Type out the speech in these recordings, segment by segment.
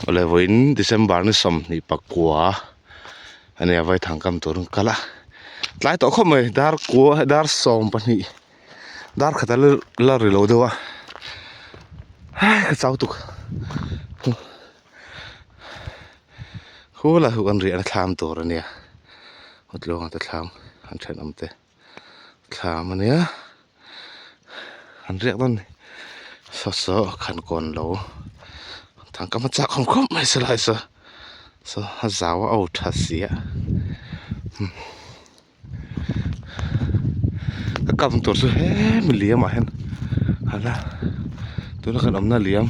Awle vawiin December ni 29 ania vaithang kam tur an kal a tlai tawh khawp mai dar kua dar 12 dar khat a la ri lo deuh a hai ka chau tuk khulai ho kan riahna thlam tur ania hawtluanga te thlam an thenawm te. Thlam ania an riak dawn ni saw saw khan kawn lo thang kam a chak khawm khawp mai silai saw saw a zau a aw tha si a ka kam tur chu hemi liam ah hian hala tuna kan awmna liam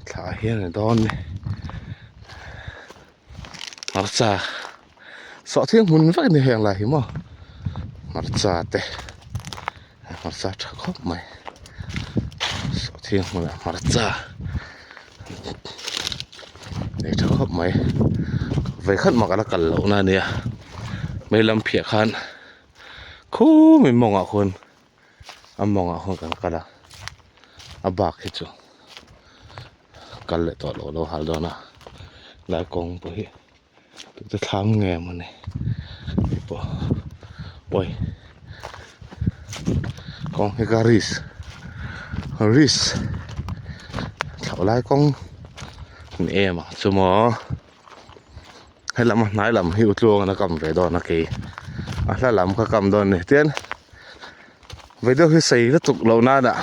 thla ah hian a ni dawn a ni hmarcha. Sawhthing hmun vek a ni heng lai hi maw hmarcha te hmarcha tha khawp mai sawhthing hmunah hmarcha nei tha khawp mai vawikhat mah ka la kal loh na ania mei lam phiah khan khumi mawngah khuan a mawngah khuan kan kal a a bak hi chu kal leh tawh loh a lo hal dawn a lai kawng pawh hi. Tute thlam nge mawni hei pawh awi kawng hi ka risk risk thlauh lai kawng ni em ang chu maw helam a hnai lam hi u tluang a kam ve dawn a kei a hla lam kha kam dawn a ni tian video hi sei lutuk loh nan ah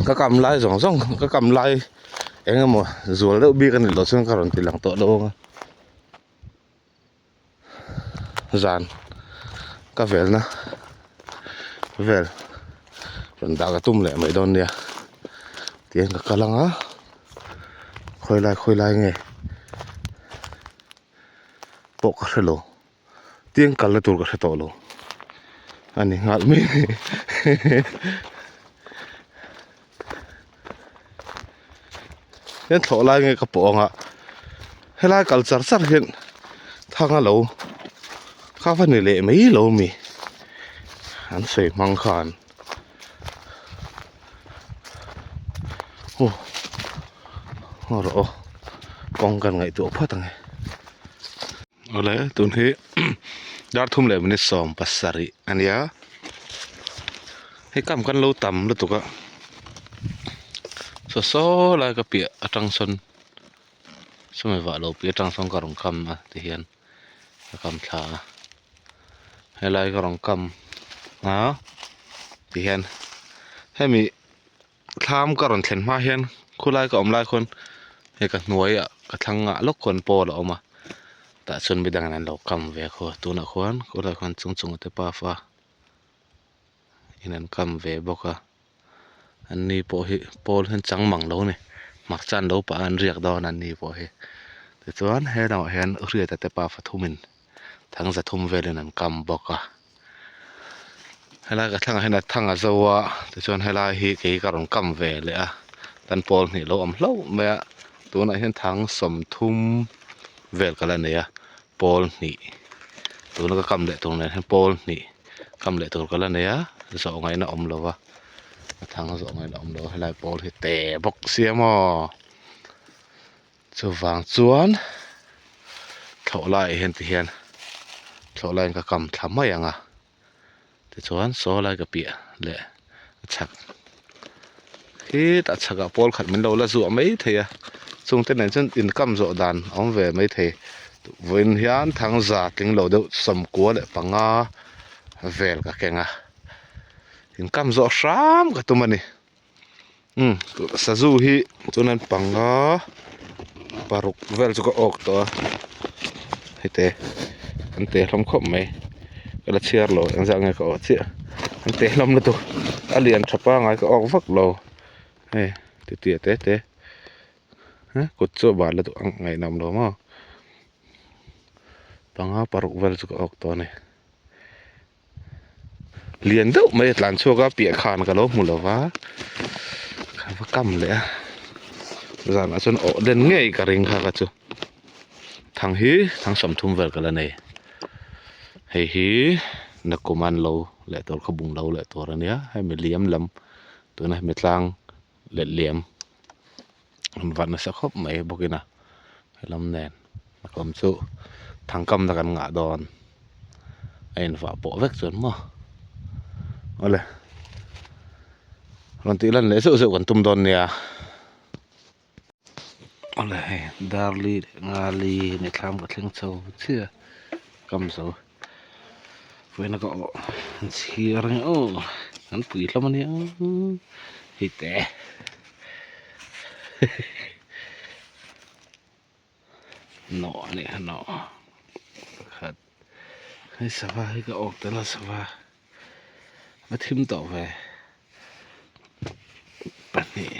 ka kam lai zawng zawng ka kam lai. Eng emaw zual deuh bik a nih loh chuan ka rawn ti lang tawh lo ang a zan ka velna vel rawn dah ka tum leh mai dawn nia tihian ka kal ang a khawi lai khawi lai nge pawh ka hre lo. Tiang kalna tur ka hre tawh lo a ni nghal mai a ni hian thlawh lai nge ka pawh ang a helai kal char char hian thang a lo kha va ni leh mai lo mi an sawi hmang khan aw aw rawh aw kawng kan ngaihtuah phawt ang e. Awle tun hi dar thum leh minute 17 a nia hei kam kan lo tam lutuk a saw saw lai ka piah atang sawn sawmi vah lo piah atang sawn ka rawn kam a tihian ka kam thla a helai ka rawn kam a tihian hemi thlam ka rawn thlen hma hian khulai ka awm lai khawn hei ka hnuaiah ka thlang ah lawk khawn pawl a awm a tah chuan midang in an lo kam ve a khaw tunah khuan khulai khuan chung chung te pafa in an kam ve bawk a an ni pawh hi pawl hian chang mang lo a ni hmarcha an lo pah a an riak dawn an ni pawh hi tichuan he lamah hian hriata te pafa thumin thang zathum velin an kam bawk a. Helai ka thlangah hian a thang a zo a tichuan helai hi kei ka rawn kam ve leh a tan pawl hnih a lo awm hlauh mai a tunah hian thang 30 vel ka la nei a pawl hnih tuna ka kam leh tur nen hian pawl hnih kam leh tur ka la nei a zawh ngaihna a awm lo va a thang zawh ngaihna a awm lo a helai pawl hi te bawk sia maw chuvang chuan thlawh laiah hian ti hian thlawh laiin ka kam thla mai ang a tichuan saw lai ka piah leh a chhak khitah chhakah pawl khat min lo la zuah mai thei a chung te nen chuan inkam zawh dan a awm ve mai thei vawiin hian thangza tling lo deuh 95 vel ka keng a inkam zawh hram ka tum a ni. Umm sazu hi chuan panga paruk vel chu ka awk tawh a hete an te hlawm khawp mai ka la chhiar lo engzah nge ka awh chiah an te hlawm lutuk a lian tha pangai ka awk vak lo hei titiah te te kut chu a bal lutuk ang ngaihnawm lo maw panga paruk vel chu ka awk tawh a ni. Lian deuh mai a tlan chhuak a piah khan ka lo hmu lo va ka va kam leh a zanah chuan awh den ngei ka ring kha ka chu thang hi thang 30 vel ka la nei hei hi nakum an lo leh tur khaw bung lo leh tur a nia hemi liam lam tuna hemi tlang let liam. An vat nasa khawp mai bawkin a helam nen a kawm chu thangkam na kan ngah dawn a invah pawh vek chuan maw awle rawn tih lan leh zeuh zeuh kan tum dawn nia awle hei darli leh ngali ni thlam ka thleng chho chiah kam zo vawiin a ka awh an chhiar ang aw an pui hlawm a nia hei te nawh a nih kha nawh pakhat hei sava hi ka awk tel a sava a thim tawh ve pahnih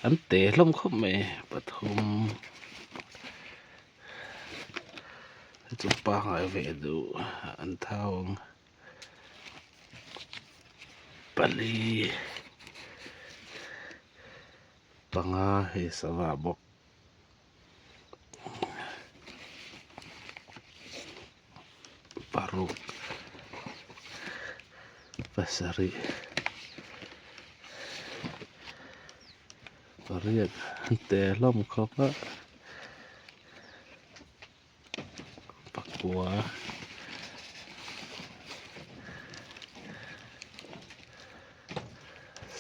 an te hlawm khawp mai pathum chu pangngai ve duh an thau ang. Pali panga hei sava bawk paruk pasarih pariat an te hlawm khawp a. Pakua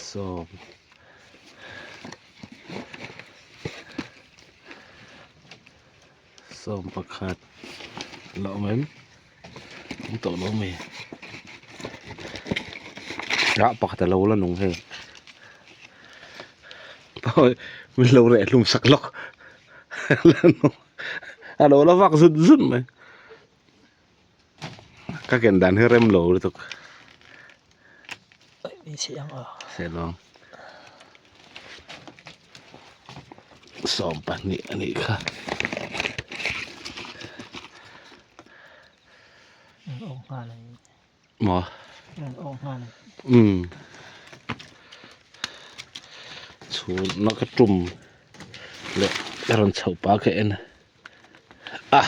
sawm sawm pakhat la awm em awm tawh lo mai ah pakhat a lo la nung hei min lo reh hlum sak lawk la nung. A lo la vak zut zut mai ka ken dan hi rem lo lutuk seh lo 22 a nih kha maw umm chhun ka tum leh ka rawn chhoh pah ka en a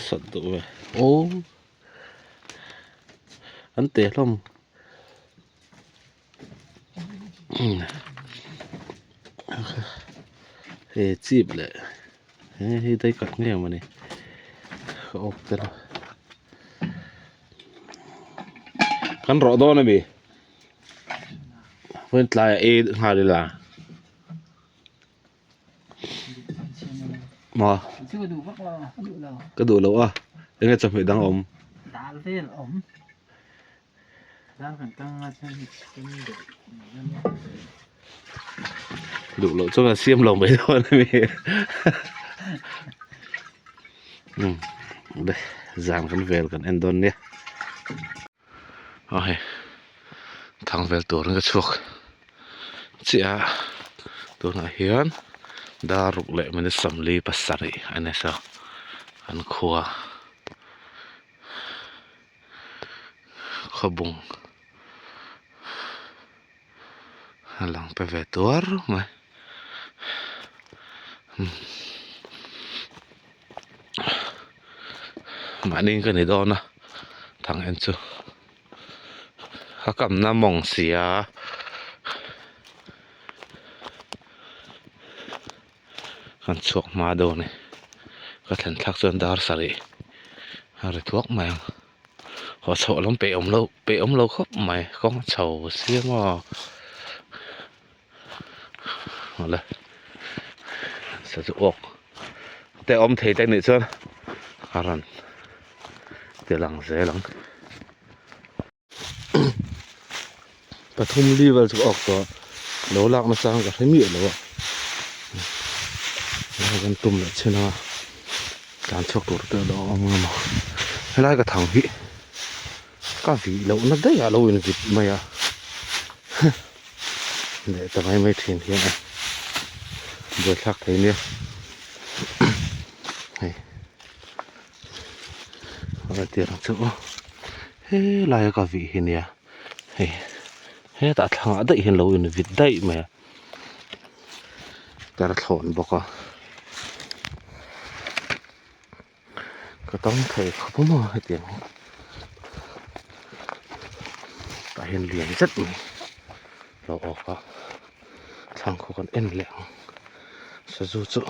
sawt duh ve aw an te hlawm umm he chip leh he hei dai kat ngei ang mawni ka awk tel a kan rawh dawn ami vawiin tlaiah ei nghal ila maw ka duh lo a enge chawhmeh dang a awm. Duh loh chuan a siam lo mai dawn a mi umm zan kan vel kan en dawn nia aw hei thang vel turin ka chhuak chiah a tunah hian dar ruk leh minute sawmli pasarih a ni saw an khua. Khawbung a lang pe ve tuar mai mahni ka ni dawn a thang en chu a kamna mawng sia kan chhuak hma dawn a ni ka thlen thlak chuan dar sarih a ri thuak mai ang haw chhoh lam peih awm loh peih awm lo khawp mai kawng a chho sia maw awle sazu awk te awm thei te nih chuan a rawn ti lang zel ang. Pathum li vel chu ka awk tawh lo lak nasa ang ka hre miah lo a helai kan tum leh chin a tlan chhuak tur te alo awm ang emaw helai ka thang hi ka vih loh na daih ah alo in vit mai a leh ta mai mai thin hian a buaithlak thei nia hei. A tir ang chu aw helai a ka vih hi nia hei hetah thlangah daih hian lo in vit daih mai a tar thlawn bawk a ka tam thei khawp a maw hetiang hi tah hian lian zet mai lo awk a. Thlang khaw kan en leh ang sazu chu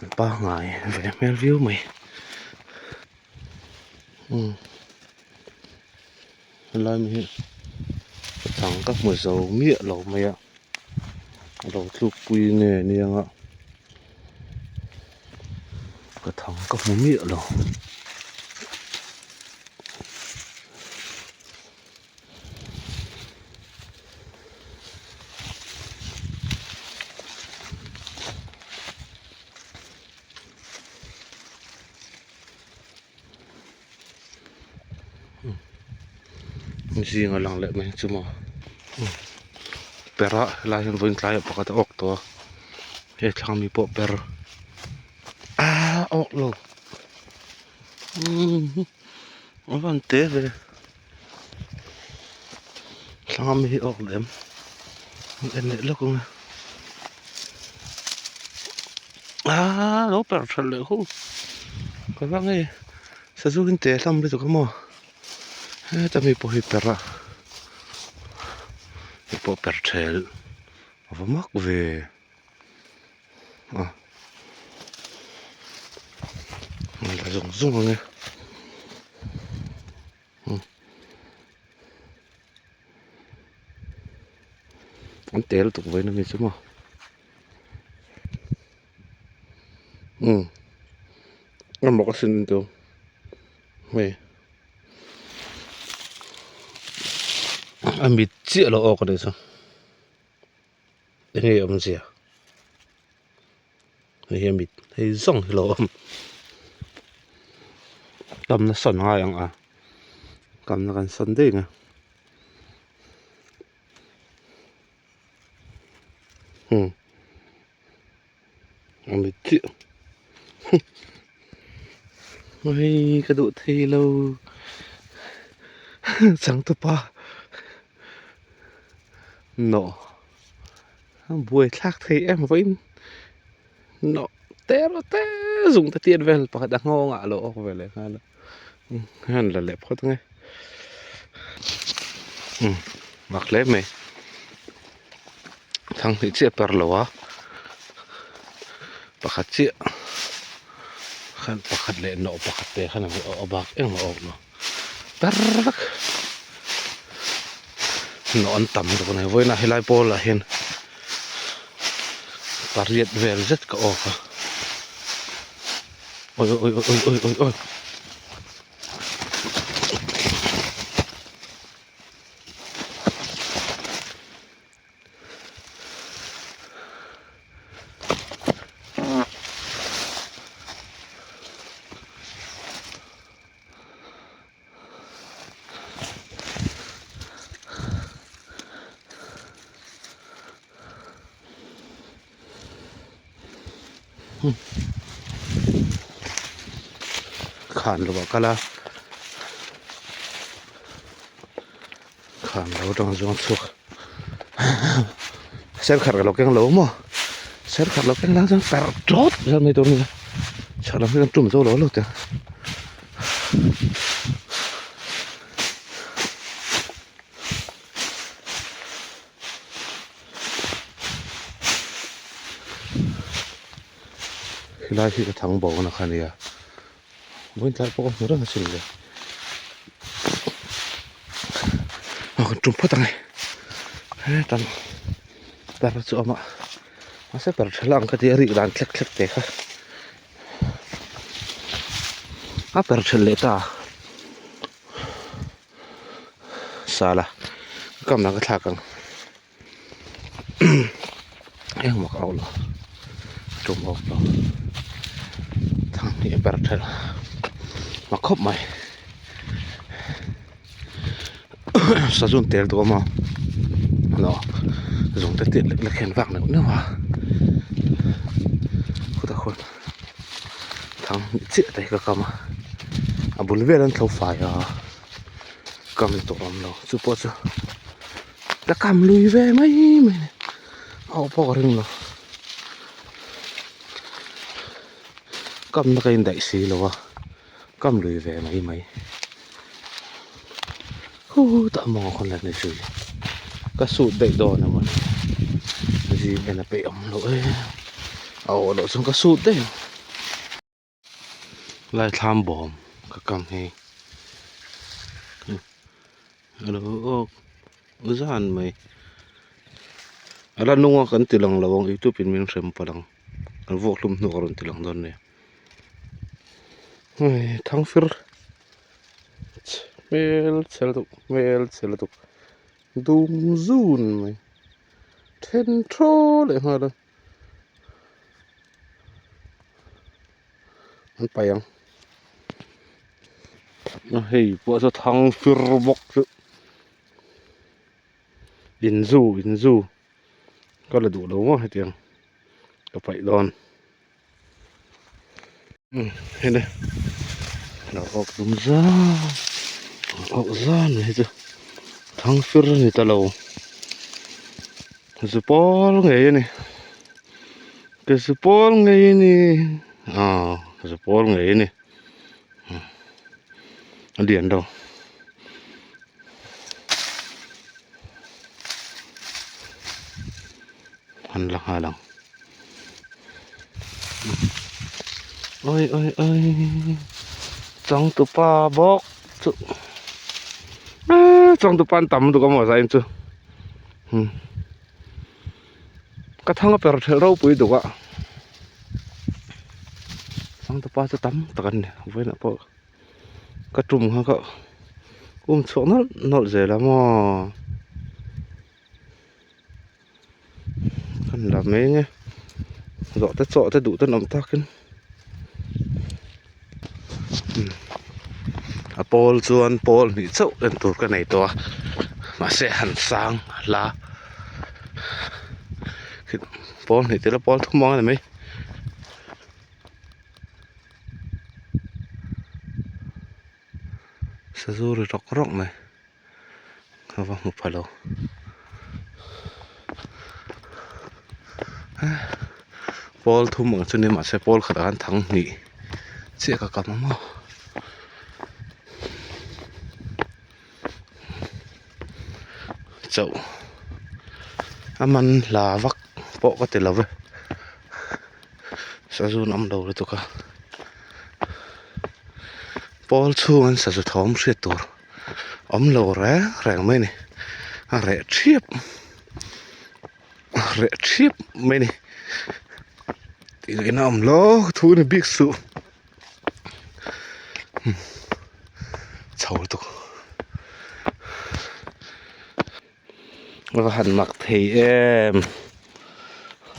an pangngai ve hmel viau mai umm helai mi hi thlang ka hmu zo miah lo mai a a lo tluk pui nge nia nga ka thang ka hmu miah lo. Zing a lang leh mai chu maw per a helai hian vawiin tlaiah pakhat a awk tawh a he thlang mi pawh per aaa a awk lo umm. A van te ve thlang ami hi a awk lem en leh lawk ang a aaa lo per that leh ho ka va ngei sazu in te hlawm lutuk a maw heta mi pawh hi per a hei pawh per thel a va mak ve. A la zawng zawng ang e an tel tuk vawiin ami chu maw umm a mak asin an tih hei a mit chiah lo awk a nih chu. Enge awmzia hei hi a mit hei zawng hi lo awm kamna sawn ngai ang a kamna kan sawn daih ang a umm a mit chiah hei ka duh thei lo changtupa. Nawh a buai thlak thei em vawiin nawh te rawh te zung te tiat vel pakhat a nghawng ah a lo awk ve leh nghal a han la leh phawt ang e umm mak hle mai thang hnih chiah per lo a pakhat chiah khan pakhat leh nawh pakhat te khan a bak engmah a awk lo. Tar vek hnawh an tam lutuk a ni vawiinah helai pawlah hian pariat vel zet ka awk a awi awi awi awi awi awi. Khan lo ah kal a khan lo atang chuan chhuak serkhat ka lo keng lo maw serkhat lo keng lang chuan per tawp zel mai tur a ni a chhak lam hi kan tum zo lo lo teh ang. Helai hi ka thang bo na kha ania vawiin tlai pawh ka hmu reng asin le a kan tum phawt ang e hetan per chu a awm a mahse per tha lang ka ti a rik dan thlek thlek te kha. A per thelh leh ta sala ka kam lah ka thlak ang engmah ka auh lo tum awk lo thang hi a per thelh a khawp mai sazun tel duh awm a zawng te tiat lek lek hian vak neuh neuh a khutah khuan thang hnih chiah te hi ka kam a a bul vel an tho fai a kam tawh awm lo chu pawh chu ka kam lui ve mai mai a ni a awh pawh ka ring lo kamna ka indaih si lo a. Kam lui ve mai mai khutah maw khawn let ni zui ka sut daih dawn a mawni. Zing en a peih awm loh e a awh loh chuan ka sut daih ang. Lai thlam bawm ka kam hi a lo awk zan mai a la nung a kan ti lang lo ang youtube in min hrem palh ang kan vuak hlum hnu a rawn ti lang dawn nia hei thangfir hmel chhe lutuk hmel chhe lutuk dum zun mai then thaw leh nghal a. An paih ang a hei pawh chu thang fir bawk chu inzu inzu ka la duh lo maw hetiang ka paih dawn umm hei le lo awk dum zan awk zan mai hi chu thang fir a ni ta lo. Zu pawl ngei a ni ke zu pawl ngei a ni aw zu pawl ngei a ni a lian lo an la nghal ang oi oi oi changtupa bawk chu changtupa an tam lutuk a maw zai chu. Ka thang a per thelh ropui duk a changtupa chu tam tak an ni vawiinah pawh ka tum kha ka um chhuak nawlh nawlh zel a maw kan la mai ang e zawh te chaw te duh te an awm takin a pawl chuan pawl hnih chauh en tur ka nei tawh a mahse han sang la pawl hnih tila pawl thum ang a ni mai. Sazu ri rawk rawk mai ka va hmu pha lo pawl thum ang chu ni mahse pawl khatah khan thang hnih chiah ka kam a maw chauh a man hla vak pawh ka ti lo ve sazu an awm lo lutuk a pawl chhung an sazu thawm hriat tur awm lo reng reng mai a ni a reh thiap a reh thiap mai a ni tih ngaihna awm lo thu ni bik suh chho lutuk a va han mak thei em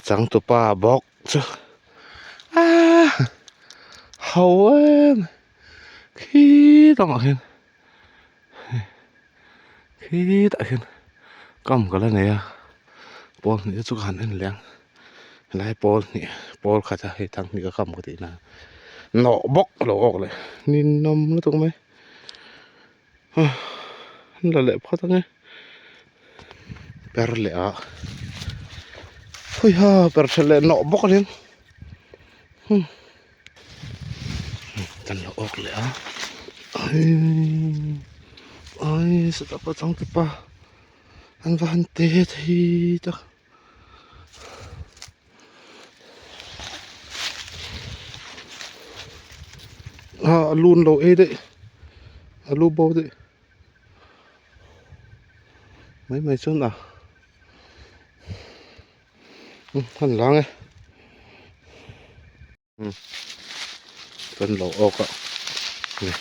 changtupa bawk chu aaa ho em khi tawngah khian khitah khian kam ka la nei a pawl hnih te chu ka han en leh ang helai pawl hnih pawl khat a hei thang hnih ka kam ka tih na nawh bawk a lo awk leh ninawm lutuk mai an la leh phawt ang e per leh ah hawiha per that leh nawh bawk a ni ang. Kan lo awk leh a ai sawtah pawh changtupa an va han te thei tak ah a lu an lo ei daih a lu bo daih mai mai chuan a han lang e. Kan lo awk a ni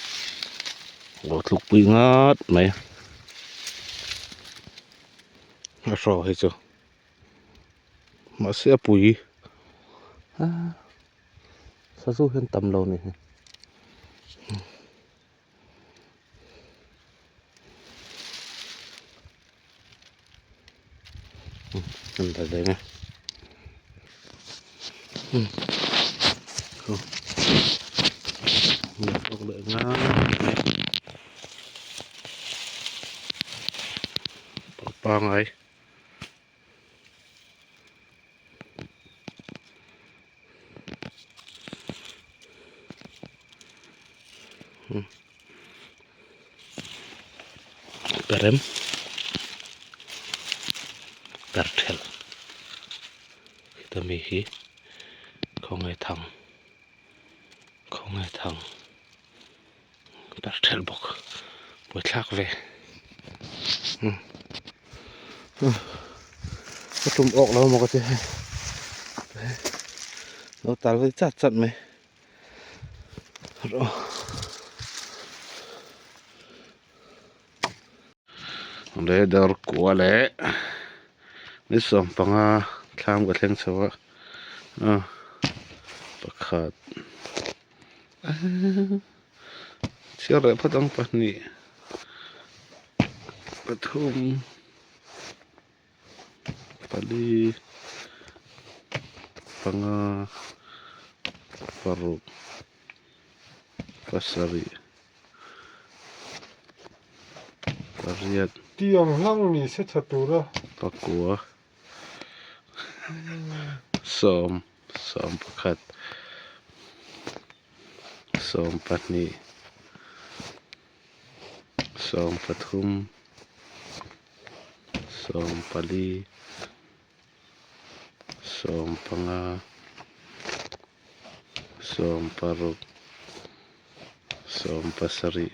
lo tluk pui ngat mai a hraw hi chu mahse a pui a sazu hian tam lo a ni hi. An la leng a pangai. Perem per thelh. Heta mi hi khawnge thang khawnge thang per thelh bawk buaithlak ve ka tum awk lo maw ka ti hei lo tal vei chat chat mai rawh. Leather kua leh ni 15 thlam ka thleng chho a pakhat chhiar leh phawt ang pahnih pathum pali panga paruk pasarih. Pariat. Tiang hlang ni se tha tura. Pakua. Sawm. Sawm pakhat. Sawm pahnih. Sawm pathum. Sawm pali. Sawm panga. 16 17 18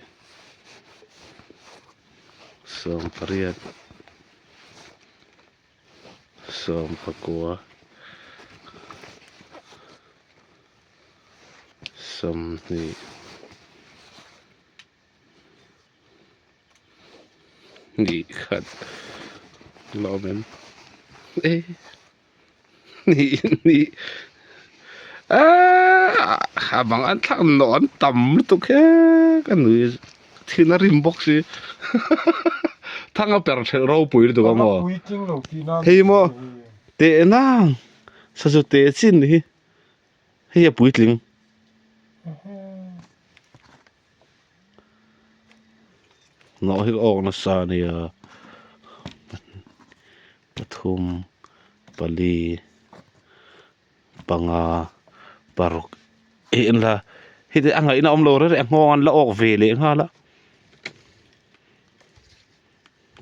19 20 Hnih khat la awm em e hnih hnih aaa a bang an thlak nawh an tam lutuk he ka nui thin a rim bawk si thang a per thelh ropui lutuk a maw hei maw teh nang sazu teh chin hi hei a puitling. Nawh hi ka awk nasa a nia pathum pali panga paruk hei en la heti a ngaihna awm lo reng reng a nghawng an la awk ve leh nghal a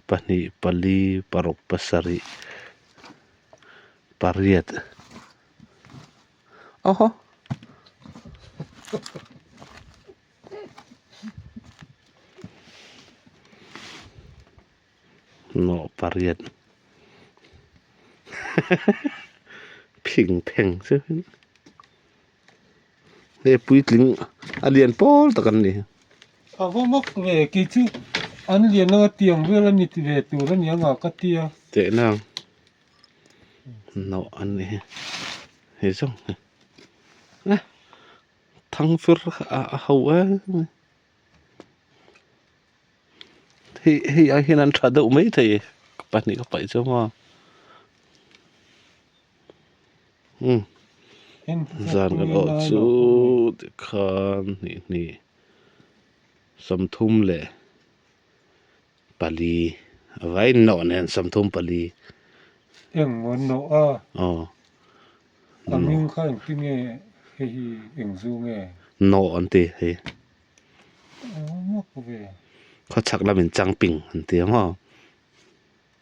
pahnih pali paruk pasarih pariat. Awhaw. Nawh pariat. Phing pheng chu. Hei puitling a lian pawl tak an ni. A va mak ve kei chu an lian anga tiang vel a ni ve tur a ni anga ka tia. Tehna. Nawh an ni hi hei zawng hi eh thangfir a ho em mai hei hei ai hian an tha deuh maithei pahnih ka paih chu maw umm zan kan awh chu tikhan hnih hnih 30 leh. Pali a vai nawh nen 30 pali. Eng maw nawh a? Aw. A hming kha engtin nge hei hi eng zu nge? Nawh an ti hei. Aw mak ve. Khawchhak lamin changping an ti ang aw.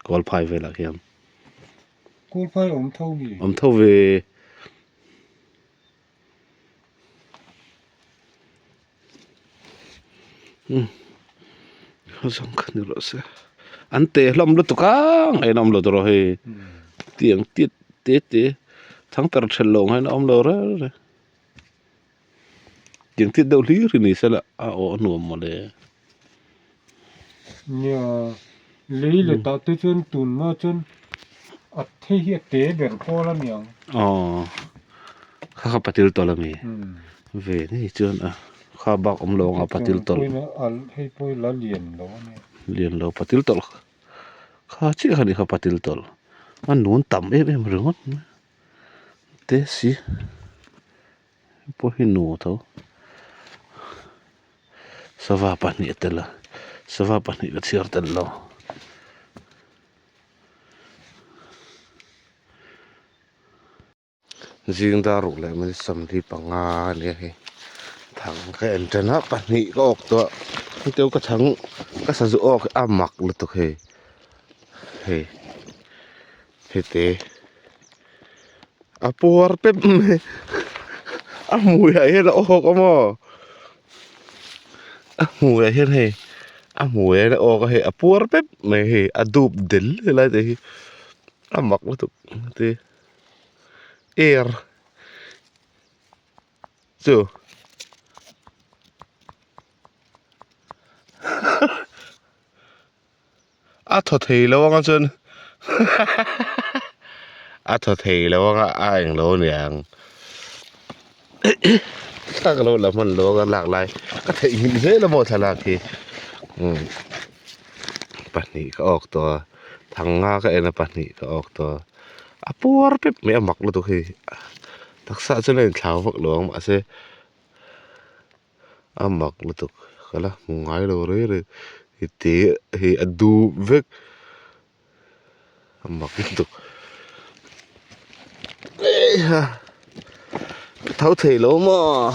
Kawlphai velah khian. Kawlphai awm tho mi? Awm tho ve. Zawng kha ni rawh se an te hlawm lutuk a ngaih an awm lo tawh hei tiang tit te te thang tar then loh ngaih an awm lo reng reng tiang tit deuh hlir hi ni se la a aw a nuam mawle. Nia lei leh tah te chuan tun hma chuan a thei hi a te ber pawl a niang. Aw kha kha patil tawlh a mi ve ngei chuan a kha bak awm lo ang a patil tawlh. Hei pawh la lian lo a nia. Lian lo patil tawlh kha chiah kha ni kha patil tawlh a nun tam em em ringawt mai te si. Pawh hi nu tho sava pahnih a tel a sava pahnih ka chhiar tel lo zing dar ruk leh minute 45 a nia hei thang ka en tan a pahnih ka awk tawh a hetiang ka thang ka sazu awk hi a mak lutuk hei hei hete. A puar pep mai a hmuiah hian a awk a maw a hmuiah hian hei a hmuiah hian a awk a hei a puar pep mai hei a dup del helai te hi a mak lutuk te air chu. A thaw thei lo anga chuan a thaw thei lo anga a englo aniang thla ka lo la hman lo anga lak lai ka theihnghilh zel a maw thlalak hi umm pahnih ka awk tawh a thanga ka en a pahnih ka awk tawh a a puar pep mai a mak lutuk hei taksa chuan a inthlau vak lo ang mahse. A mak lutuk ka la hmu ngai lo rei rei hi te hi a duh vek a mak lutuk eiha ka tho thei lo maw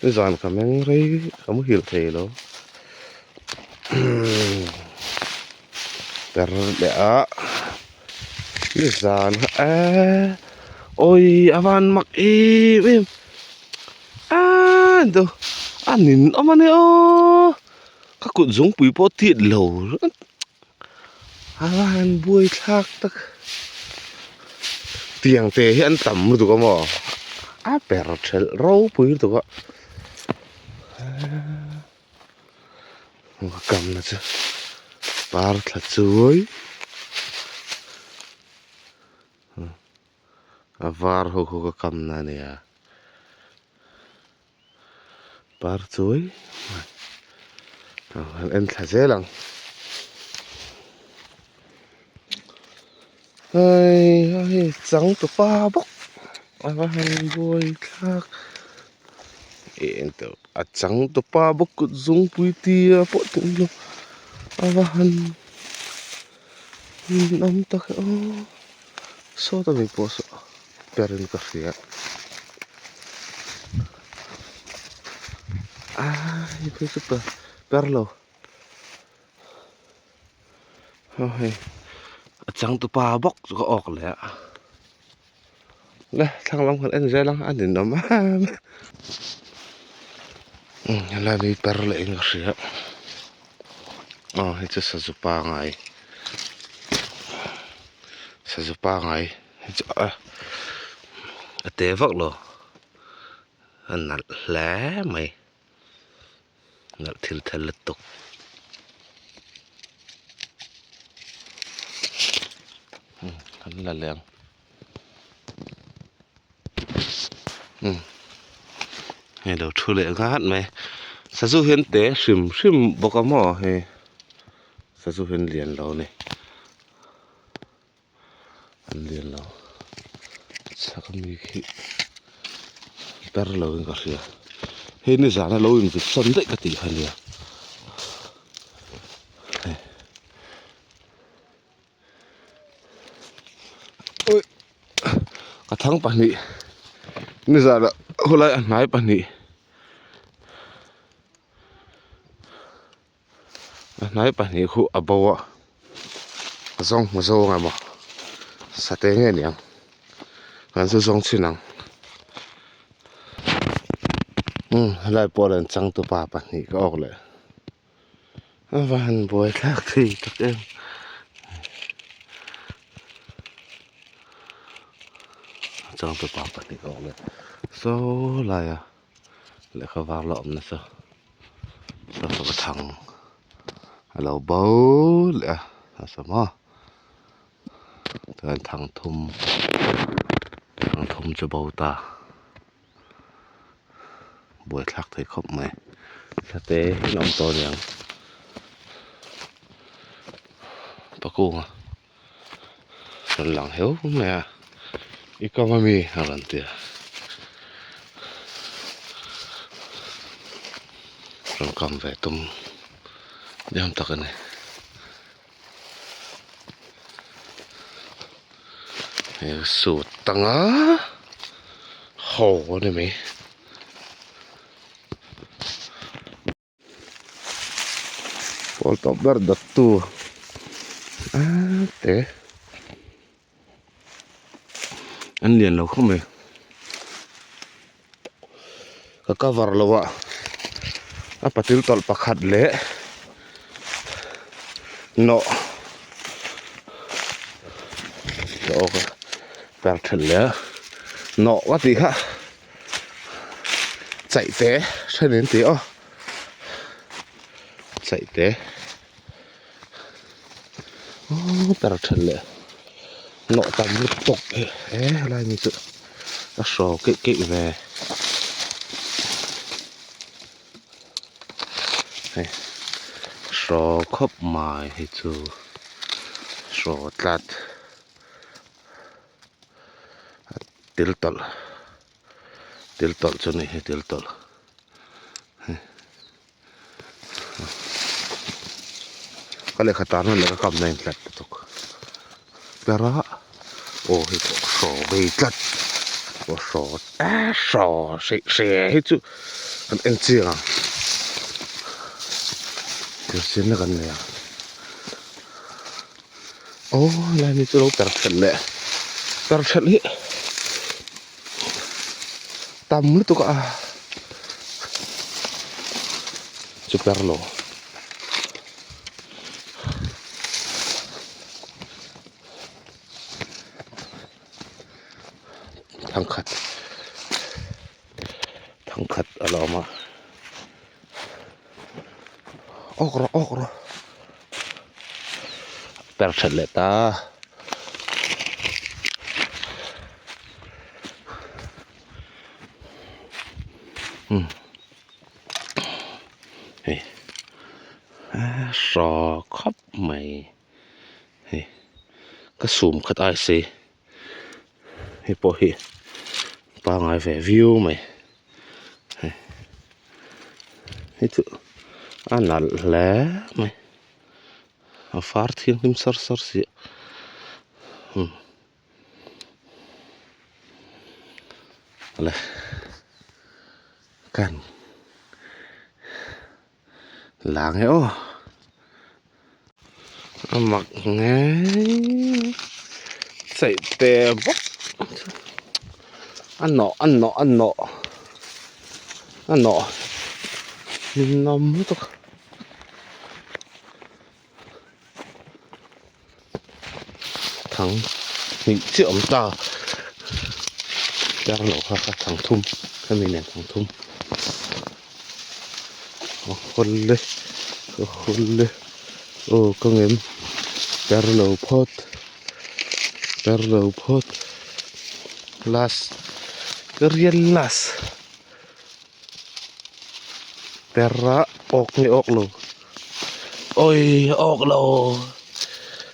nizan ka meng rei ka muhil thei lo per leh a. Nizan eee awi a van mak em em aaa do a nin awm a nia aw ka kut zungpui pawh tit lo a va han buai thlak tak tiang te hi an tam lutuk a maw a per thelh ropui lutuk a ka kamna chu par thla chuai a var ho kha ka kamna a nia par chuai han en thla zel ang hei hei changtupa bawk a va han buai thlak. A changtupa bawk kut zungpui tia pawh tih ang a va han awm tak e aw sawta mi pawh saw ber in ka hria a hei phei chu per lo aw hei a changtupa bawk chu ka awk leh a. Le thlang lam kan en zel ang a ninawm em umm helai mi per leh in ka hria aw hei chu sazu pangai sazu pangai hei chu a a te vak lo a nalh hle mai nalh thil thel lutuk umm kan la leh ang. Umm hei lo thu leh nghat mai sazu hian te hrim hrim bawk a maw hei sazu hian lian lo a ni an lian lo chhak ami khi ber lo in ka hria hei nizan a lo in vit sawn daih ka tih kha nia hei. Ui ka thang pahnih nizanah khawlai a hnai pahnih a hnai pahnih khu a bo a a zawng hmu zawng emaw sateh nge niang kan chu zawng chhin ang umm helai pawh rawn changtupa pahnih ka awk leh. A va han buai thlak thei tak em a changtupa pahnih a awm e saw laia lehkha var la awm nasa saw saw ka thang a lo bo leh a a saw maw chuan thang thum thang thum chu bo ta. Buaithlak thei khawp mai hla te an awm tawh aniang pakunga rawn lang heu mai a i kam ami a rawn ti a rawn kam ve tum diam tak a ni. Hei suit tanga haw a ni mai. Pawl tawp ber dawttu. Te an lian lo khawp mai ka cover lo a a patil tawlh pakhat leh nawh ka awk a per then leh a nawh ka tih kha chaih te thenin tih aw chaih te. Aww per then leh nawh tam lutuk hi he helai ni chu a hraw keih keih ve hei hraw khawp mai hi chu hraw tlat a til tawlh til tawlh chu a ni hi til tawlh. Ka lehkha tarna leh ka kamna in tlat lutuk ber a aw hei pawh hraw vei tlat aw hraw eh hraw hreih hre hi chu kan en chiang ang thil siamna kan nei a aw helai mi chu lo per thelh leh per thelh hi tam lutuk a chu per lo thangkhat thangkhat a la awm a awk rawh awk rawh per that leh ta. Umm hei hraw khawp mai hei ka sum khat ai si hei pawh hi pangai ve viau mai hei hei chu a nalh hle mai a var thianghlim sar sar si a umm. Le kan la nge aw a mak ngei chei te bawk a nawh a nawh a nawh a nawh ninawm lutuk. Thang hnih chiah awm ta tar loh kha kha thang thum hemi nen thang thum a hawl le a hawl le aw ka ngem tar lo phawt tar lo phawt last ka rial last Perh a awk nge awk lo awi awk lo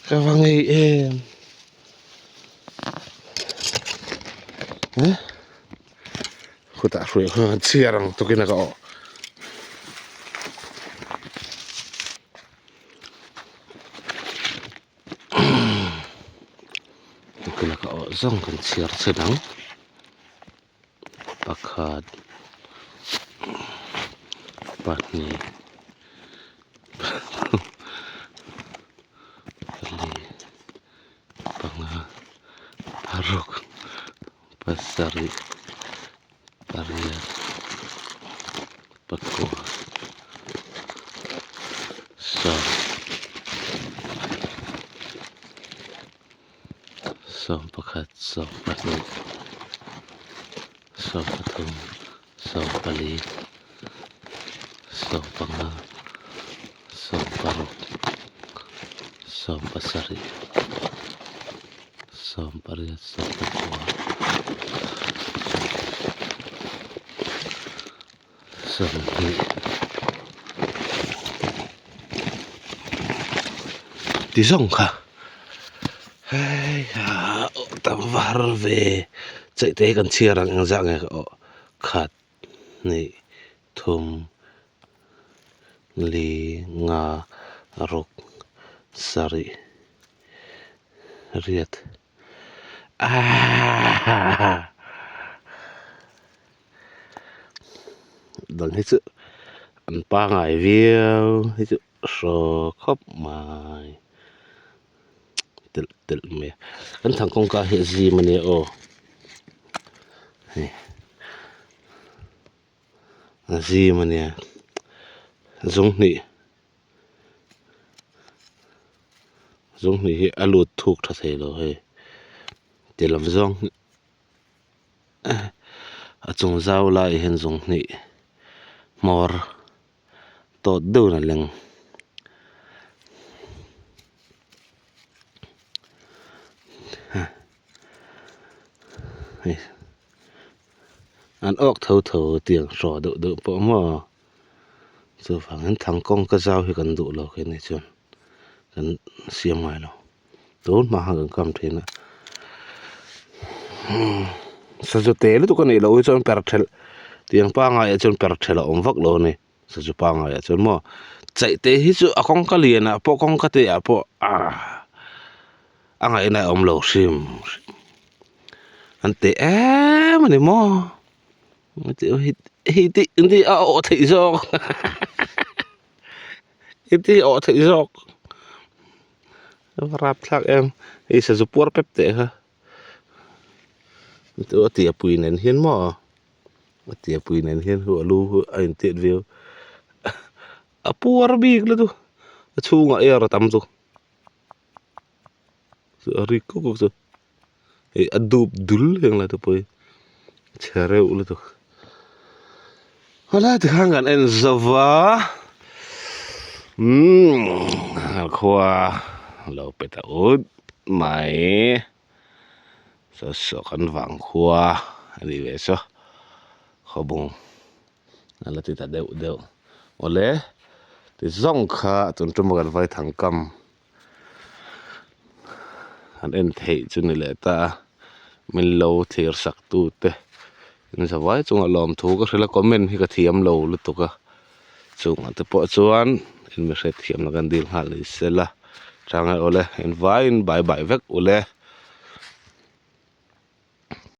ka va ngei em eh khutah hruai khan chhiar ang tukin a ka awh. Tukin a ka awh zawng kan chhiar chhin ang. Pakhat pahnih pali panga paruk pasarih pariat pakua sawm. Sawmpakhat sawmpahnih sawmpathum sawmpali sawmpanga sawmparuk sawmpasarih sawmpariat sawmpakua sawmhnih ti zawng kha hei ha aw tam var ve chei te hi kan chhiar ang eng zah nge aw khat hnih thum li nga ruk sarih riat aaa. Dang hi chu an pangai viau hi chu hraw khawp mai. telh telh mai a kan thang kawngka hi a zim a nia aw hei a zim a nia zung hnih zung hnih hi a lut thuk tha thei lo hei ti lam zawng a chung zau laiah hian zung hnih hmawr tawt deuhin a leng. An awk tho tho tiang hraw deuh deuh pawh maw chuvangin thangkawng ka zau hi kan duh lo khi ni chuan kan siam ngai lo tun hma khan kan kam thin a sazu te lutuk a nih loh hi chuan per thelh tiang pangai ah chuan per thelh a awm vak lo a ni sazu pangai ah chuan maw chaih te hi chu a kawngka lian ah pawh kawngka te ah pawh ah a ngaihna a awm lo hrim hrim an teh em a ni maw hei te a awh theih zawk. I ti awh theih zawk a va rap thlak em hei sazu puar pep teh kha chu a tia pui nen hian maw a tia pui nen hian hu a lu hu a intiat viau a puar bik lutuk a chhungah air a tam chu chu a rik kuk kuk chu hei a dup dul heng lai te pawh hi chhe reuh lutuk helai tikhan kan en zo va umm khua lo pe ta ut mai saw saw kan vang khua a ni ve saw khawbung a la ti ta deuh deuh awle ti zawng kha tun tum a kan vai thang kam. An en theih chu ni leh ta a min lo thlir sak tu te in zavai chungah lawmthu ka hrilh a comment hi ka thiam lo lutuk a chungah te pawh chuan in mi hriatthiamna kan dil nghal ni sela chang e awle in vaiin bye bye vek ule.